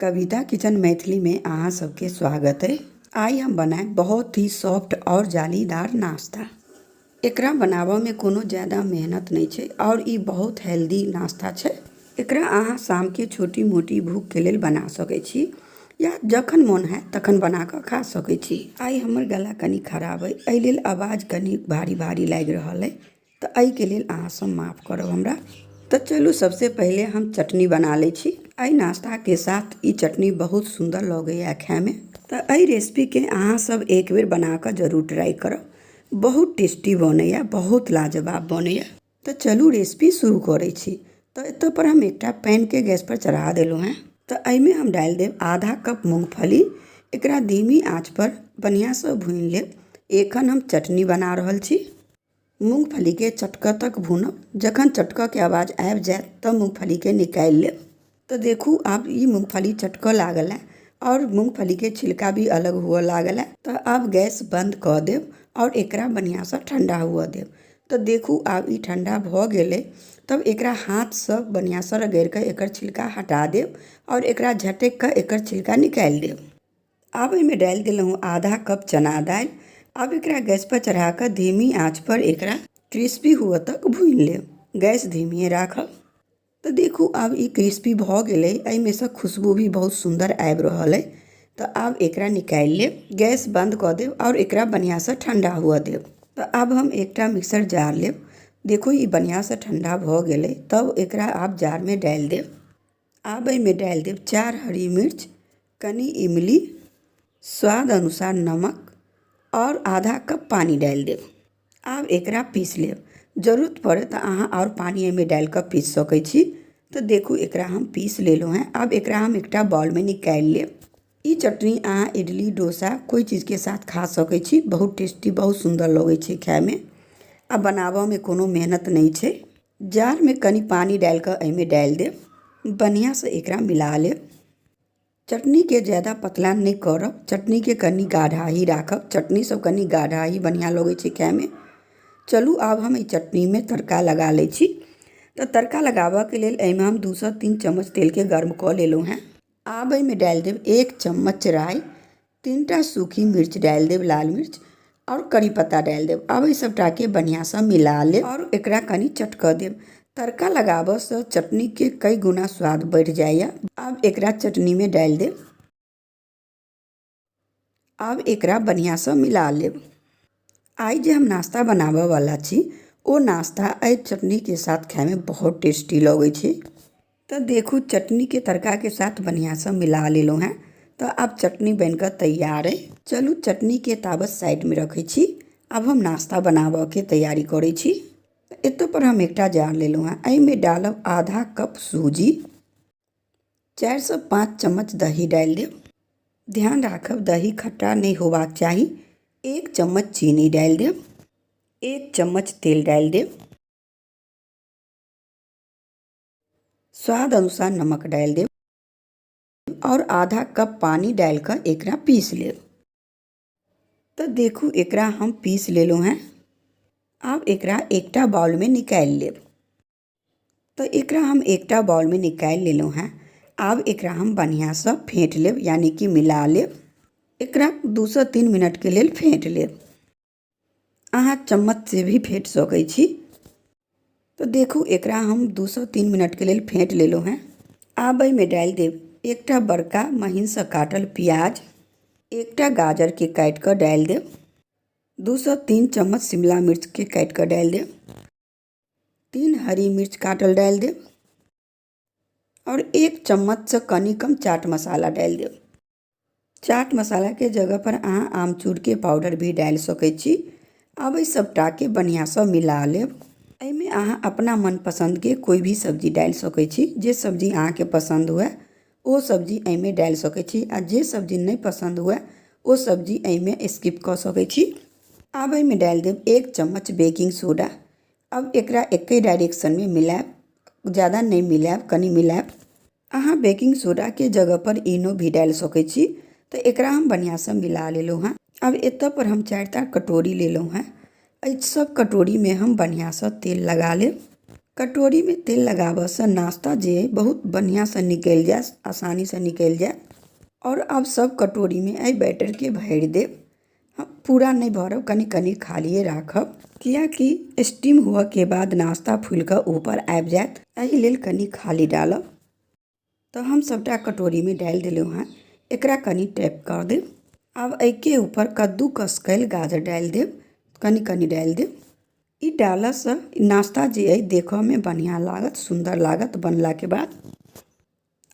कविता kitchen Maithili में अहाँ सबके स्वागत है। आइ हम बनाएब बहुत ही सॉफ्ट और जालीदार नाश्ता। एकरा बनाबऽ में कोनो ज्यादा मेहनत नहीं छै और ई बहुत हेल्दी नाश्ता छै। एकरा अहाँ शाम के छोटी मोटी भूख के लेल बना सकै छी या जखन मोन हैत तखन बना कऽ खा सकै छी। आइ हमर गला कनी खराब अइ, एहि लेल आवाज कनी भारी भारी लागि रहल अइ, तऽ एहिके लेल अहाँ सब माफ करब हमरा। तऽ चलू सबसे पहिले हम चटनी बना लै छी। एहि नाश्ताके साथ ई चटनी बहुत सुन्दर लगैए खाइमे। तऽ एहि रेसिपीके अहाँ सब एक बेर बना कऽ जरूर ट्राई करब, बहुत टेस्टी बनैए, बहुत लाजवाब बनैए। तऽ चलू रेसिपी शुरू करै छी। तऽ एतऽ पर हम एकटा पैनके गैसपर चढ़ा देलहुँ हेँ। तऽ एहिमे हम डालि देब आधा कप मूँगफली। एकरा धीमी आँचपर बढ़िआँसँ भूनि लेब। एखन हम चटनी बना रहल छी। मूँगफलीके चटकऽ तक भूनब। जखन चटकऽके आवाज आबि जायत तब मूँगफलीके निकालि लेब। तऽ देखू आब ई मूँगफली चटकऽ लागल है आओर मूँगफलीके छिलका भी अलग हुअ लागल है। तऽ आब गैस बन्द कऽ देब आओर एकरा बढ़िआँसँ ठण्डा हुअ देब। तऽ देखू आब ई ठण्डा भऽ गेलै। तब एकरा हाथसँ बढ़िआँसँ रगड़िकऽ एकर छिलका हटा देब आओर एकरा झटकि कऽ एकर छिलका निकालि देब। आब एहिमे डालि देलहुँ आधा कप चना दालि। आब एकरा गैसपर चढ़ा कऽ धीमी आँचपर एकरा क्रिस्पी हुअ तक भूनि लेब। गैस धीमिए राखब। तऽ देखू आब ई क्रिस्पी भऽ गेलै। एहिमेसँ खुशबू भी बहुत सुन्दर आबि रहल अइ। तऽ आब एकरा निकालि लेब, गैस बन्द कऽ देब आओर एकरा बढ़िआँसँ ठण्डा हुअ देब। तऽ आब हम एकटा मिक्सर जार लेब। देखू ई बढ़िआँसँ ठण्डा भऽ गेलै। तब एकरा आब जारमे डालि देब। आब एहिमे डालि देब 4 हरी मिर्च, कनि इमली, स्वाद अनुसार नमक आओर आधा कप पानि डालि देब। आब एकरा पीस लेब। जरूरत पड़े तऽ अहाँ आओर पानि एहिमे डालि कऽ पीस सकै छी। तऽ देखू एकरा हम पीस लेलहुँ हेँ। आब एकरा हम एकटा बाउलमे निकालि लेब। ई चटनी अहाँ इडली डोसा कोइ चीजके साथ खा सकै छी। बहुत टेस्टी, बहुत सुन्दर लगै छै खाइमे आ बनाबऽमे कोनो मेहनत नहि छै। जारमे कनि पानि डालि कऽ एहिमे डालि देब। बढ़िआँसँ एकरा मिला लेब। चटनीके ज्यादा पतला नहि करब, चटनीके कनि गाढ़ा ही राखब। चटनी सब कनि गाढ़ा ही बढ़िआँ लगै छै खाइमे। चलू आब हम एहि चटनीमे तड़का लगा लै छी। तऽ तड़का लगाबऽके लेल एहिमे हम 2 सँ 3 चम्मच तेलके गर्म कऽ लेलहुँ हेँ। आब एहिमे डालि देब 1 चम्मच राइ, 3टा सूखी मिर्च डालि देब, लाल मिर्च आओर करी पत्ता डालि देब। आब एहि सबटाके बढ़िआँसँ मिला लेब आओर एकरा कनि चटकऽ देब। तड़का लगाबऽसँ चटनीके कई गुना स्वाद बढ़ि जाइए। आब एकरा चटनीमे डालि देब। आब एकरा बढ़िआँसँ मिला लेब। आइ जे हम नाश्ता बनाबऽवला छी ओ नाश्ता एहि चटनीके साथ खाइमे बहुत टेस्टी लगै छै। तऽ देखू चटनीके तड़काके साथ बढ़िआँसँ मिला लेलहुँ हेँ। तऽ आब चटनी बनिकऽ तैयार अइ। चलू चटनीके ताबत साइडमे रखै छी। आब हम नाश्ता बनाबऽके तैयारी करै छी। एतऽ पर हम एकटा जार लेलहुँ हेँ। एहिमे डालब आधा कप सूजी, 4 सँ 5 चम्मच दही डालि देब। ध्यान राखब दही खट्टा नहि होबाक चाही। 1 चम्मच चीनी डालि देब, 1 चम्मच तेल डालि देब, स्वाद अनुसार नमक डालि देब आओर आधा कप पानि डालि कऽ एकरा पीस लेब। तऽ देखू एकरा हम पीस लेलहुँ हेँ। आब एकरा एकटा बाउलमे निकालि लेब। तऽ एकरा हम एकटा बाउलमे निकालि लेलहुँ हेँ। आब एकरा हम बढ़िआँसँ फेँट लेब, यानि कि मिला लेब। एकरा 2 सँ 3 मिनटके लेल फेँट लेब। अहाँ चम्मचसँ भी फेँट सकै छी। तऽ देखू एकरा हम 2 सँ 3 मिनटके लेल फेँट लेलहुँ हेँ। आब एहिमे डालि देब एकटा बड़का महीनसँ काटल प्याज, एकटा गाजरके काटि कऽ डालि देब, 2 सँ 3 चम्मच शिमला मिर्चके काटि कऽ डालि देब, 3 हरी मिर्च काटल डालि देब आओर 1 चम्मचसँ कनि कम चाट मसाला डालि देब। चाट मसालाके जगहपर अहाँ आमचूरके पाउडर भी डालि सकै छी। आब एहि सबटाके बढ़िआँसँ मिला लेब। एहिमे अहाँ अपना मनपसन्दके कोइ भी सब्जी डालि सकै छी। जे सब्जी अहाँके पसन्द हुए ओ सब्जी एहिमे डालि सकै छी आ जे सब्जी नहि पसन्द हुए ओ सब्जी एहिमे स्किप कऽ सकै छी। आब एहिमे डालि देब 1 चम्मच बेकिंग सोडा। अब एकरा एके डायरेक्शनमे मिलायब, ज्यादा नहि मिलायब, कनि मिलायब। अहाँ बेकिंग सोडाके जगहपर इनो भी डालि सकै छी। तऽ एकरा हम बढ़िआँसँ मिला लेलहुँ हेँ। आब एतऽ पर हम 4टा कटोरी लेलहुँ हेँ। एहि सब कटोरीमे हम बढ़िआँसँ तेल लगा लेब। कटोरीमे तेल लगाबऽसँ नाश्ता जे अइ बहुत बढ़िआँसँ निकलि जायत, आसानीसँ निकलि जायत। आओर आब सब कटोरीमे एहि बैटरके भरि देब। हम पूरा नहि भरब, कनि कनि खालिए राखब, कियाकि स्टीम हुअके बाद नाश्ता फूलिकऽ ऊपर आबि जायत, एहि लेल कनि खाली डालब। तऽ हम सबटा कटोरीमे डालि देलहुँ हँ। एकरा कनि टैप कऽ देब। आब एहिके ऊपर कद्दूकस कयल गाजर डालि देब, कनि कनि डालि देब। ई डालऽसँ नाश्ता जे अइ देखऽमे बढ़िआँ लागत, सुन्दर लागत बनलाके बाद।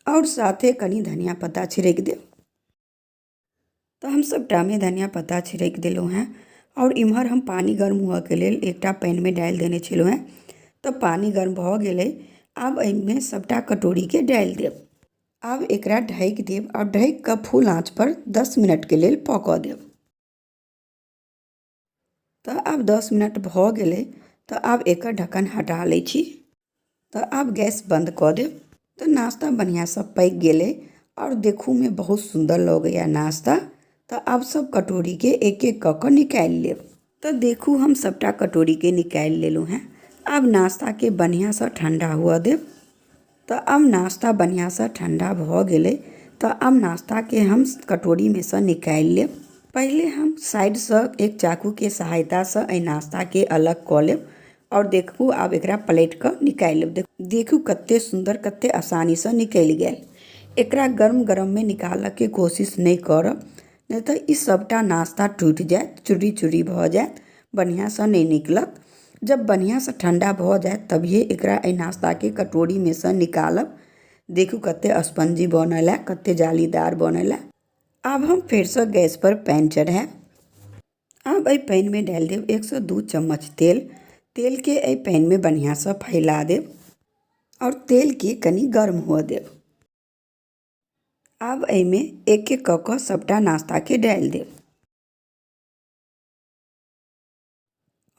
आओर साथे कनि धनिया पत्ता छिड़कि देब। तऽ हम सबटामे धनिया पत्ता छिड़कि देलहुँ हेँ। आओर इम्हर हम पानि गर्म हुअके लेल एकटा पैनमे डालि देने छलहुँ हेँ। तऽ पानि गर्म भऽ गेलै। आब एहिमे सबटा कटोरीके डालि देब। आब एकरा ढकि देब आओर ढकि कऽ फुल आँचपर 10 मिनटके लेल पकऽ देब। तऽ आब 10 मिनट भऽ गेलै। तऽ आब एकर ढक्कन हटा लै छी। तऽ आब गैस बन्द कऽ देब। तऽ नाश्ता बढ़िआँसँ पकि गेलै आओर देखूमे बहुत सुन्दर लगैए नाश्ता। तऽ आब सब कटोरीके एक एक कऽ कऽ निकालि लेब। तऽ देखू हम सबटा कटोरीके निकालि लेलहुँ हेँ। आब नाश्ताके बढ़िआँसँ ठण्डा हुअ देब। तऽ आब नाश्ता बढ़िआँसँ ठण्डा भऽ गेलै। तऽ आब नाश्ताके हम कटोरीमे सँ निकालि लेब। पहिले हम साइडसँ एक चाकूके सहायतासँ एहि नाश्ताके अलग कऽ लेब। आओर देखू आब एकरा पलटि कऽ निकालि लेब। देखू कते सुन्दर, कते आसानीसँ निकलि गेल। एकरा गर्म गरममे निकालऽके कोशिश नहि करब, नहि तऽ ई सबटा नाश्ता टूटि जायत, चूरी चूरी भऽ जायत, बढ़िआँसँ नहि निकलत। जब बढ़िआँसँ ठण्डा भऽ जायत तभिये एकरा एहि नाश्ताके कटोरीमे सँ निकालब। देखू कते स्पंजी बनल है, कते जालीदार बनल है। आब हम फेरसँ गैसपर पैन चढ़ायब। आब एहि पैनमे डालि देब 1 सँ 2 चम्मच तेल। तेलके एहि पैनमे बढ़िआँसँ फैला देब आओर तेलके कनि गर्म हुअ देब। आब एहिमे एक एक कऽ कऽ सबटा नाश्ताके डालि देब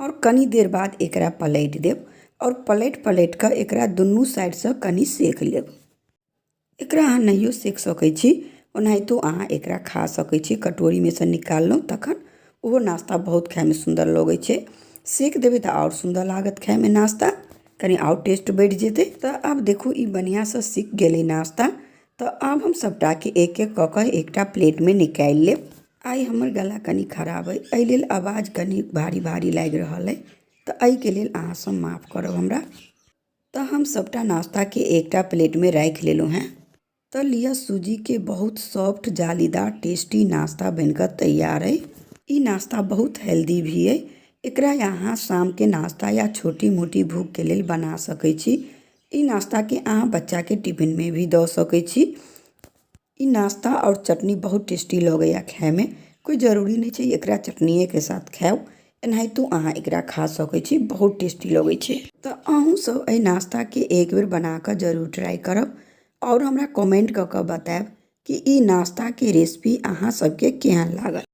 आओर कनि देर बाद एकरा पलटि देब आओर पलटि पलटि कऽ एकरा दुनू साइडसँ कनि सेक लेब। एकरा अहाँ नहियो सेक सकै छी, ओनाहितो अहाँ एकरा खा सकै छी। कटोरीमे सँ निकाललहुँ तखन ओहो नाश्ता बहुत खाइमे सुन्दर लगै छै। सेक देबै तऽ आओर सुन्दर लागत खाइमे नाश्ता, कनि आओर टेस्ट बढ़ि जेतै। तऽ आब देखू ई बढ़िआँसँ सिक गेलै नाश्ता। तऽ आब हम सबटाके एक एक कऽ कऽ एकटा प्लेटमे निकालि लेब। आइ हमर गला कनि खराब अइ, एहि लेल आवाज कनि भारी भारी लागि रहल अइ, तऽ एहिके लेल अहाँ सब माफ करब हमरा। तऽ हम सबटा नाश्ताके एकटा प्लेटमे राखि लेलहुँ हेँ। तऽ लिअ सूजीके बहुत सॉफ्ट जालीदार टेस्टी नाश्ता बनिकऽ तैयार अइ। ई नाश्ता बहुत हेल्दी भी अइ। एकरा अहाँ शामके नाश्ता या छोटी मोटी भूखके लेल बना सकै छी। ई नाश्ताके अहाँ बच्चाके टिफिनमे भी दऽ सकै छी। ई नाश्ता आओर चटनी बहुत टेस्टी लगैए खाइमे। कोइ जरूरी नहि छै एकरा चटनिएके साथ खाउ, एनाहितो अहाँ एकरा खा सकै छी, बहुत टेस्टी लगै छै। तऽ अहूँ सब एहि नाश्ताके एक बेर बनाकऽ जरूर ट्राइ करब आओर हमरा कमेन्ट कऽ कऽ बतायब कि ई नाश्ताके रेसिपी अहाँ सबके केहन लागल।